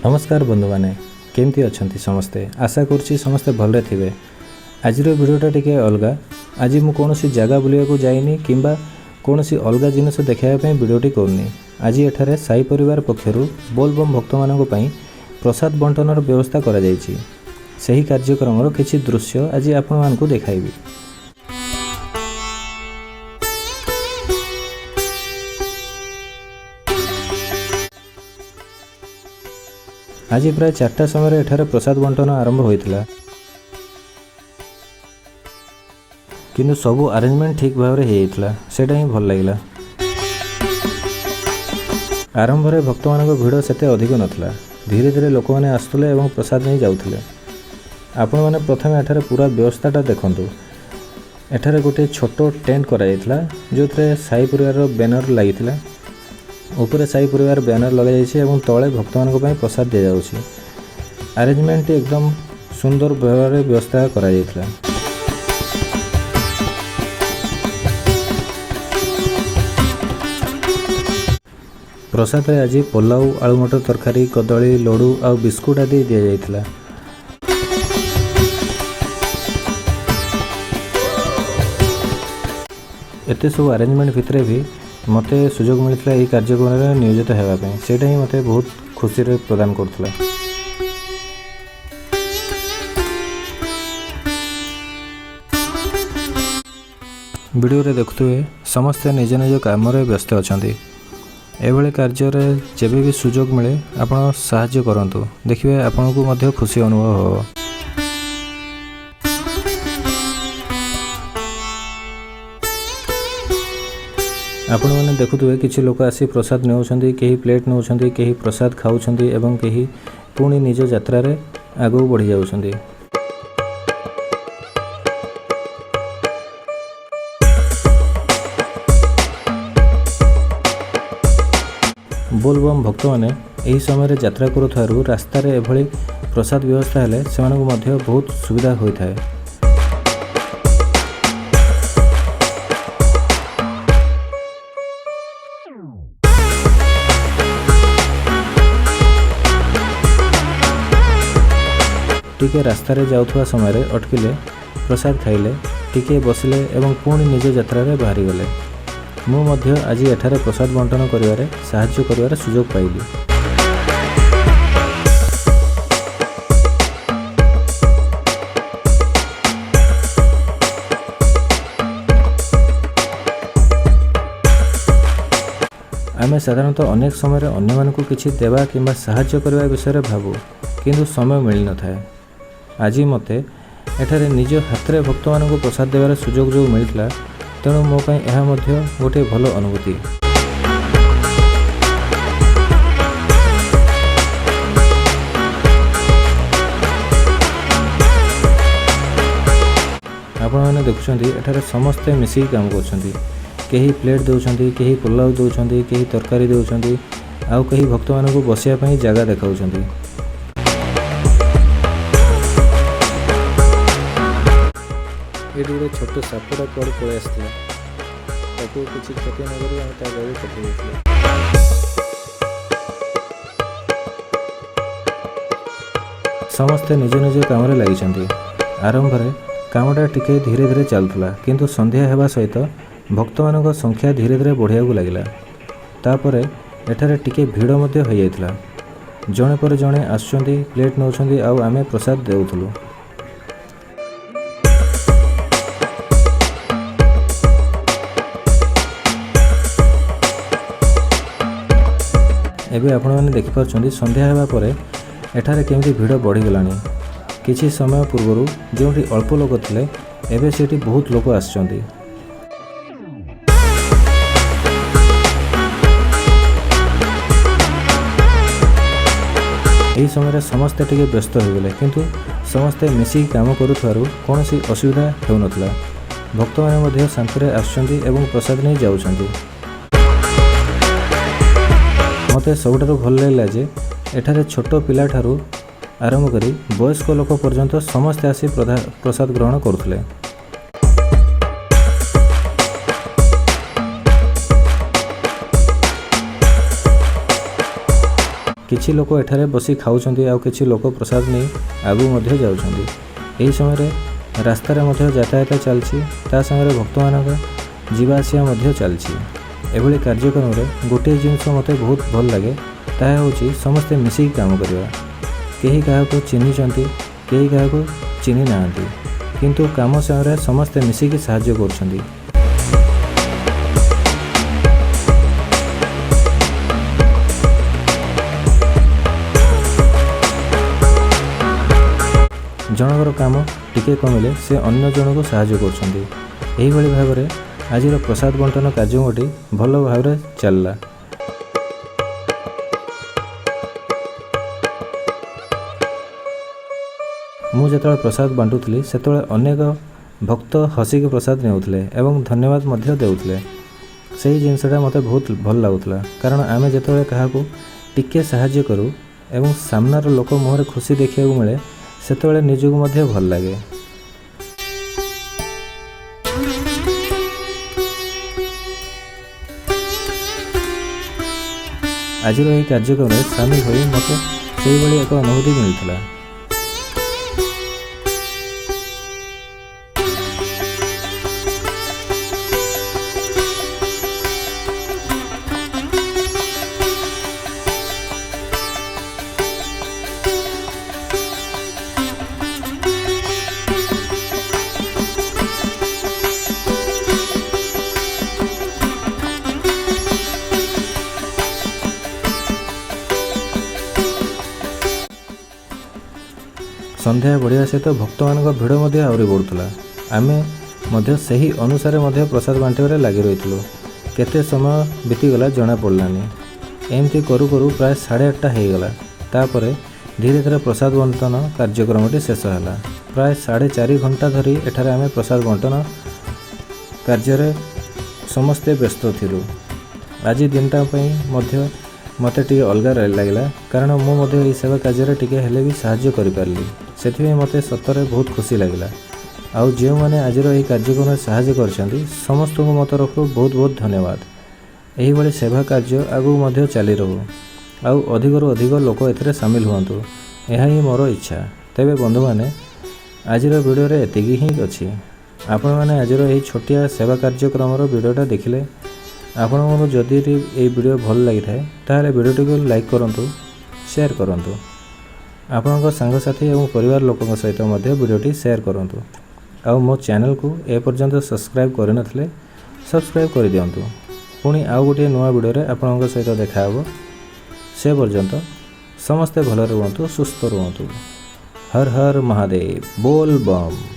ନମସ୍କାର ବନ୍ଧୁମାନେ, କେମିତି ଅଛନ୍ତି ସମସ୍ତେ? ଆଶା କରୁଛି ସମସ୍ତେ ଭଲରେ ଥିବେ। ଆଜିର ଭିଡ଼ିଓଟା ଟିକେ ଅଲଗା। ଆଜି ମୁଁ କୌଣସି ଜାଗା ବୁଲିବାକୁ ଯାଇନି କିମ୍ବା କୌଣସି ଅଲଗା ଜିନିଷ ଦେଖାଇବା ପାଇଁ ଭିଡ଼ିଓଟି କରୁନି। ଆଜି ଏଠାରେ ସାଇ ପରିବାର ପକ୍ଷରୁ ବୋଲବମ୍ ଭକ୍ତମାନଙ୍କ ପାଇଁ ପ୍ରସାଦ ବଣ୍ଟନର ବ୍ୟବସ୍ଥା କରାଯାଇଛି। ସେହି କାର୍ଯ୍ୟକ୍ରମର କିଛି ଦୃଶ୍ୟ ଆଜି ଆପଣମାନଙ୍କୁ ଦେଖାଇବି। ଆଜି ପ୍ରାୟ 4ଟା ସମୟରେ ଏଠାରେ ପ୍ରସାଦ ବଣ୍ଟନ ଆରମ୍ଭ ହୋଇଥିଲା, କିନ୍ତୁ ସବୁ ଆରେଞ୍ଜମେଣ୍ଟ ଠିକ୍ ଭାବରେ ହେଇଯାଇଥିଲା। ସେଇଟା ହିଁ ଭଲ ଲାଗିଲା। ଆରମ୍ଭରେ ଭକ୍ତମାନଙ୍କ ଭିଡ଼ ସେତେ ଅଧିକ ନଥିଲା। ଧୀରେ ଧୀରେ ଲୋକମାନେ ଆସୁଥିଲେ ଏବଂ ପ୍ରସାଦ ନେଇ ଯାଉଥିଲେ। ଆପଣମାନେ ପ୍ରଥମେ ଏଠାରେ ପୁରା ବ୍ୟବସ୍ଥାଟା ଦେଖନ୍ତୁ। ଏଠାରେ ଗୋଟିଏ ଛୋଟ ଟେଣ୍ଟ କରାଯାଇଥିଲା, ଯେଉଁଥିରେ ସାଇ ପରିବାରର ବ୍ୟାନର ଲାଗିଥିଲା। ଉପରେ ସାଇ ପରିବାର ବ୍ୟାନର ଲଗାଯାଇଛି ଏବଂ ତଳେ ଭକ୍ତମାନଙ୍କ ପାଇଁ ପ୍ରସାଦ ଦିଆଯାଉଛି। ଆରେଞ୍ଜମେଣ୍ଟଟି ଏକଦମ ସୁନ୍ଦର ଭାବରେ ବ୍ୟବସ୍ଥା କରାଯାଇଥିଲା। ପ୍ରସାଦରେ ଆଜି ପଲାଉ, ଆଳୁ ମଟର ତରକାରୀ, କଦଳୀ, ଲଡ଼ୁ ଆଉ ବିସ୍କୁଟ ଆଦି ଦିଆଯାଇଥିଲା। ଏତେ ସବୁ ଆରେଞ୍ଜମେଣ୍ଟ ଭିତରେ ବି ମୋତେ ସୁଯୋଗ ମିଳିଥିଲା ଏହି କାର୍ଯ୍ୟକ୍ରମରେ ନିୟୋଜିତ ହେବା ପାଇଁ। ସେଇଟା ହିଁ ମୋତେ ବହୁତ ଖୁସିରେ ପ୍ରଦାନ କରୁଥିଲା। ଭିଡ଼ିଓରେ ଦେଖୁଥିବେ, ସମସ୍ତେ ନିଜ ନିଜ କାମରେ ବ୍ୟସ୍ତ ଅଛନ୍ତି। ଏଭଳି କାର୍ଯ୍ୟରେ ଯେବେ ବି ସୁଯୋଗ ମିଳେ, ଆପଣ ସାହାଯ୍ୟ କରନ୍ତୁ। ଦେଖିବେ, ଆପଣଙ୍କୁ ମଧ୍ୟ ଖୁସି ଅନୁଭବ ହେବ। ଆପଣମାନେ ଦେଖୁଥିବେ, କିଛି ଲୋକ ଆସି ପ୍ରସାଦ ନେଉଛନ୍ତି, କେହି ପ୍ଲେଟ୍ ନେଉଛନ୍ତି, କେହି ପ୍ରସାଦ ଖାଉଛନ୍ତି ଏବଂ କେହି ପୁଣି ନିଜ ଯାତ୍ରାରେ ଆଗକୁ ବଢ଼ି ଯାଉଛନ୍ତି। ବୋଲବମ୍ ଭକ୍ତମାନେ ଏହି ସମୟରେ ଯାତ୍ରା କରୁଥିବାରୁ ରାସ୍ତାରେ ଏଭଳି ପ୍ରସାଦ ବ୍ୟବସ୍ଥା ହେଲେ ସେମାନଙ୍କୁ ମଧ୍ୟ ବହୁତ ସୁବିଧା ହୋଇଥାଏ। ଟିକେ ରାସ୍ତାରେ ଯାଉଥିବା ସମୟରେ ଅଟକିଲେ, ପ୍ରସାଦ ଖାଇଲେ, ଟିକିଏ ବସିଲେ ଏବଂ ପୁଣି ନିଜ ଯାତ୍ରାରେ ବାହାରିଗଲେ। ମୁଁ ମଧ୍ୟ ଆଜି ଏଠାରେ ପ୍ରସାଦ ବଣ୍ଟନ କରିବାରେ ସାହାଯ୍ୟ କରିବାର ସୁଯୋଗ ପାଇଲି। ଆମେ ସାଧାରଣତଃ ଅନେକ ସମୟରେ ଅନ୍ୟମାନଙ୍କୁ କିଛି ଦେବା କିମ୍ବା ସାହାଯ୍ୟ କରିବା ବିଷୟରେ ଭାବୁ, କିନ୍ତୁ ସମୟ ମିଳିନଥାଏ। ଆଜି ମୋତେ ଏଠାରେ ନିଜ ହାତରେ ଭକ୍ତମାନଙ୍କୁ ପ୍ରସାଦ ଦେବାର ସୁଯୋଗ ଯେଉଁ ମିଳିଥିଲା, ତେଣୁ ମୋ ପାଇଁ ଏହା ମଧ୍ୟ ଗୋଟିଏ ଭଲ ଅନୁଭୂତି। ଆପଣମାନେ ଦେଖୁଛନ୍ତି, ଏଠାରେ ସମସ୍ତେ ମିଶିକି କାମ କରୁଛନ୍ତି। କେହି ପ୍ଲେଟ୍ ଦେଉଛନ୍ତି, କେହି ପୋଲାଉ ଦେଉଛନ୍ତି, କେହି ତରକାରୀ ଦେଉଛନ୍ତି, ଆଉ କେହି ଭକ୍ତମାନଙ୍କୁ ବସିବା ପାଇଁ ଜାଗା ଦେଖାଉଛନ୍ତି। ଏଇଠି ଗୋଟେ ଛୋଟ ସାପଟା କୁଆଡ଼ୁ ପଳେଇ ଆସିଥିଲା। ତାକୁ କିଛି କ୍ଷତି ନ କରି ଆମେ ତା ଜାଗାକୁ ପଠେଇ ଦେଇଥିଲୁ। ସମସ୍ତେ ନିଜ ନିଜ କାମରେ ଲାଗିଛନ୍ତି। ଆରମ୍ଭରେ କାମଟା ଟିକେ ଧୀରେ ଧୀରେ ଚାଲୁଥିଲା, କିନ୍ତୁ ସନ୍ଧ୍ୟା ହେବା ସହିତ ଭକ୍ତମାନଙ୍କ ସଂଖ୍ୟା ଧୀରେ ଧୀରେ ବଢ଼ିବାକୁ ଲାଗିଲା। ତାପରେ ଏଠାରେ ଟିକେ ଭିଡ଼ ମଧ୍ୟ ହୋଇଯାଇଥିଲା। ଜଣେ ପରେ ଜଣେ ଆସୁଛନ୍ତି, ପ୍ଲେଟ୍ ନେଉଛନ୍ତି ଆଉ ଆମେ ପ୍ରସାଦ ଦେଉଥିଲୁ। ଏବେ ଆପଣମାନେ ଦେଖିପାରୁଛନ୍ତି, ସନ୍ଧ୍ୟା ହେବା ପରେ ଏଠାରେ କେମିତି ଭିଡ଼ ବଢ଼ିଗଲାଣି। କିଛି ସମୟ ପୂର୍ବରୁ ଯେଉଁଠି ଅଳ୍ପ ଲୋକ ଥିଲେ, ଏବେ ସେଇଠି ବହୁତ ଲୋକ ଆସିଛନ୍ତି। ଏହି ସମୟରେ ସମସ୍ତେ ଟିକେ ବ୍ୟସ୍ତ ହୋଇଗଲେ, କିନ୍ତୁ ସମସ୍ତେ ମିଶିକି କାମ କରୁଥିବାରୁ କୌଣସି ଅସୁବିଧା ହେଉନଥିଲା। ଭକ୍ତମାନେ ମଧ୍ୟ ଶାନ୍ତିରେ ଆସୁଛନ୍ତି ଏବଂ ପ୍ରସାଦ ନେଇ ଯାଉଛନ୍ତି। ମୋତେ ସବୁଠାରୁ ଭଲ ଲାଗିଲା ଯେ ଏଠାରେ ଛୋଟ ପିଲାଠାରୁ ଆରମ୍ଭ କରି ବୟସ୍କ ଲୋକ ପର୍ଯ୍ୟନ୍ତ ସମସ୍ତେ ଆସି ପ୍ରସାଦ ଗ୍ରହଣ କରୁଥିଲେ। କିଛି ଲୋକ ଏଠାରେ ବସି ଖାଉଛନ୍ତି, ଆଉ କିଛି ଲୋକ ପ୍ରସାଦ ନେଇ ଆଗକୁ ମଧ୍ୟ ଯାଉଛନ୍ତି। ଏହି ସମୟରେ ରାସ୍ତାରେ ମଧ୍ୟ ଯାତାୟାତ ଚାଲିଛି, ତା ସାଙ୍ଗରେ ଭକ୍ତମାନଙ୍କ ଯିବା ଆସିବା ମଧ୍ୟ ଚାଲିଛି। ଏଭଳି କାର୍ଯ୍ୟକ୍ରମରେ ଗୋଟିଏ ଜିନିଷ ମୋତେ ବହୁତ ଭଲ ଲାଗେ, ତାହା ହେଉଛି ସମସ୍ତେ ମିଶିକି କାମ କରିବା। କେହି କାହାକୁ ଚିହ୍ନିଛନ୍ତି, କେହି କାହାକୁ ଚିହ୍ନି ନାହାନ୍ତି, କିନ୍ତୁ କାମ ସମୟରେ ସମସ୍ତେ ମିଶିକି ସାହାଯ୍ୟ କରୁଛନ୍ତି। ଜଣଙ୍କର କାମ ଟିକେ କମିଲେ ସେ ଅନ୍ୟ ଜଣକୁ ସାହାଯ୍ୟ କରୁଛନ୍ତି। ଏହିଭଳି ଭାବରେ ଆଜିର ପ୍ରସାଦ ବଣ୍ଟନ କାର୍ଯ୍ୟକ୍ରମଟି ଭଲ ଭାବରେ ଚାଲିଲା। ମୁଁ ଯେତେବେଳେ ପ୍ରସାଦ ବାଣ୍ଟୁଥିଲି, ସେତେବେଳେ ଅନେକ ଭକ୍ତ ହସିକି ପ୍ରସାଦ ନେଉଥିଲେ ଏବଂ ଧନ୍ୟବାଦ ମଧ୍ୟ ଦେଉଥିଲେ। ସେଇ ଜିନିଷଟା ମୋତେ ବହୁତ ଭଲ ଲାଗୁଥିଲା, କାରଣ ଆମେ ଯେତେବେଳେ କାହାକୁ ଟିକେ ସାହାଯ୍ୟ କରୁ ଏବଂ ସାମ୍ନାର ଲୋକ ମୁହଁରେ ଖୁସି ଦେଖିବାକୁ ମିଳେ, ସେତେବେଳେ ନିଜକୁ ମଧ୍ୟ ଭଲ ଲାଗେ। ଆଜିର ଏହି କାର୍ଯ୍ୟକ୍ରମରେ ସାମିଲ ହୋଇ ମୋତେ ସେଇଭଳି ଏକ ଅନୁଭୂତି ମିଳିଥିଲା। ସନ୍ଧ୍ୟା ବଢ଼ିବା ସହିତ ଭକ୍ତମାନଙ୍କ ଭିଡ଼ ମଧ୍ୟ ଆହୁରି ବଢ଼ୁଥିଲା। ଆମେ ମଧ୍ୟ ସେହି ଅନୁସାରେ ମଧ୍ୟ ପ୍ରସାଦ ବାଣ୍ଟିବାରେ ଲାଗି ରହିଥିଲୁ। କେତେ ସମୟ ବିତିଗଲା ଜଣାପଡ଼ିଲାନି। ଏମିତି କରୁ କରୁ ପ୍ରାୟ 8:30 ହେଇଗଲା। ତାପରେ ଧୀରେ ଧୀରେ ପ୍ରସାଦ ବଣ୍ଟନ କାର୍ଯ୍ୟକ୍ରମଟି ଶେଷ ହେଲା। ପ୍ରାୟ 4.5 ଘଣ୍ଟା ଧରି ଏଠାରେ ଆମେ ପ୍ରସାଦ ବଣ୍ଟନ କାର୍ଯ୍ୟରେ ସମସ୍ତେ ବ୍ୟସ୍ତ ଥିଲୁ। ଆଜି ଦିନଟା ପାଇଁ ମଧ୍ୟ ମୋତେ ଟିକେ ଅଲଗା ଲାଗିଲା, କାରଣ ମୁଁ ମଧ୍ୟ ଏହି ସେବା କାର୍ଯ୍ୟରେ ଟିକେ ହେଲେ ବି ସାହାଯ୍ୟ କରିପାରିଲି। ସେଥିପାଇଁ ମୋତେ ସତରେ ବହୁତ ଖୁସି ଲାଗିଲା। ଆଉ ଯେଉଁମାନେ ଆଜିର ଏହି କାର୍ଯ୍ୟକ୍ରମରେ ସାହାଯ୍ୟ କରିଛନ୍ତି, ସମସ୍ତଙ୍କୁ ମୋ ତରଫରୁ ବହୁତ ବହୁତ ଧନ୍ୟବାଦ। ଏହିଭଳି ସେବା କାର୍ଯ୍ୟ ଆଗକୁ ମଧ୍ୟ ଚାଲି ରହୁ ଆଉ ଅଧିକରୁ ଅଧିକ ଲୋକ ଏଥିରେ ସାମିଲ ହୁଅନ୍ତୁ, ଏହା ହିଁ ମୋର ଇଚ୍ଛା। ତେବେ ବନ୍ଧୁମାନେ, ଆଜିର ଭିଡ଼ିଓରେ ଏତିକି ହିଁ ଅଛି। ଆପଣମାନେ ଆଜିର ଏହି ଛୋଟିଆ ସେବା କାର୍ଯ୍ୟକ୍ରମର ଭିଡ଼ିଓଟା ଦେଖିଲେ। ଆପଣଙ୍କୁ ଯଦି ଏଇ ଭିଡ଼ିଓ ଭଲ ଲାଗିଥାଏ, ତାହେଲେ ଭିଡ଼ିଓଟିକୁ ଲାଇକ୍ କରନ୍ତୁ, ସେୟାର କରନ୍ତୁ, ଆପଣଙ୍କ ସାଙ୍ଗସାଥି ଏବଂ ପରିବାର ଲୋକଙ୍କ ସହିତ ମଧ୍ୟ ଭିଡ଼ିଓଟି ସେୟାର କରନ୍ତୁ। ଆଉ ମୋ ଚ୍ୟାନେଲକୁ ଏପର୍ଯ୍ୟନ୍ତ ସବସ୍କ୍ରାଇବ୍ କରିନଥିଲେ ସବସ୍କ୍ରାଇବ୍ କରିଦିଅନ୍ତୁ। ପୁଣି ଆଉ ଗୋଟିଏ ନୂଆ ଭିଡ଼ିଓରେ ଆପଣଙ୍କ ସହିତ ଦେଖାହେବ। ସେ ପର୍ଯ୍ୟନ୍ତ ସମସ୍ତେ ଭଲରେ ରୁହନ୍ତୁ, ସୁସ୍ଥ ରୁହନ୍ତୁ। ହର ହର ମହାଦେବ, ବୋଲ ବମ୍।